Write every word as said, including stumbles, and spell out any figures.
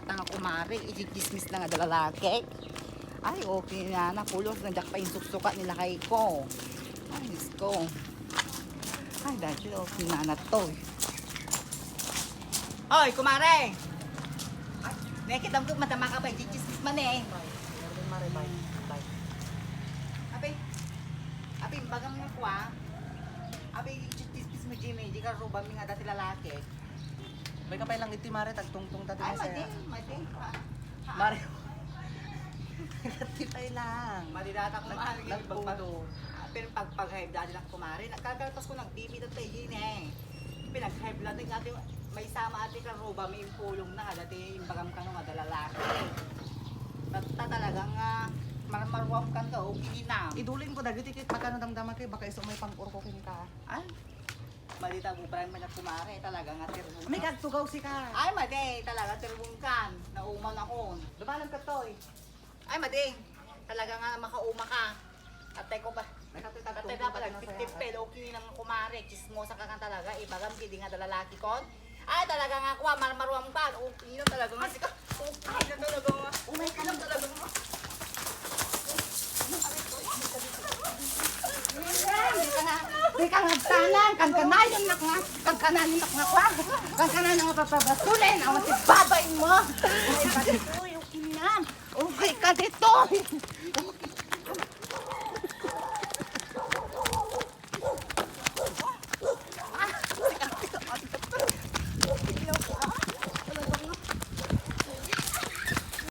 Tanga kumare, itsitsismis na nga da lalaki. Ay, okay na, napulos na, diak pa insuksuka ni lakay ko. Ay, Diyos ko. Ay, dati, okay na na to. Oy, kumare! Ay, nakita mo, madama ka ba? Itsitsismis man eh. Bye. Mare, bye. Bye. Abi, abi, bagam nga kuwa. Abi, itsitsismis mo, Jimmy, di ka ruba mi nga dati lalaki. May kapay lang iti mare, tagtungtong ta ti Ay, madi, madi. Mare. Katipay lang. Madi data ko Nag-, mare, nagpulo. Pero pag, pag high blood lang kumare, nagkakalpas ko, nagbibi dati yun eh. Pinag high blood nga ati, may sama ati ka ruba, may impulong na, dati imbagam kano nga da lalaki. Tatta talagang ah, marmaruam kan ka, okay na. Idulin ko dagiti kit, makano damdama kay, baka isu may pang-urko kini ka. Ay, Madi ta, bubran man na kumare, talaga nga tirbong. May kagtugaw sika. Ay, madi, talaga tirbong kan. Nauman ako. Dumanan ka, Toy. Ay, madi, talaga nga makauma ka. Atay ko ba? May katuy Atay tagtungtong ka pala, ka na fifty saya. Pelo, okay lang kumare. Chismosa ka nga talaga. Ibagam, kidi nga da lalaki kon. Ay, talaga nga kuwa, marmaruam ka. Okay lang talaga nga sika. Okay lang talaga nga. Umay ka lang talaga nga. Di ka nga, di ka nga agtanang, kan kanayon nak nga, kan kanayon nak nga kwa, kan kanayon nga papabasulin, awan ti babain mo. Ay, pati ko, yung kinam. Okay ka dito.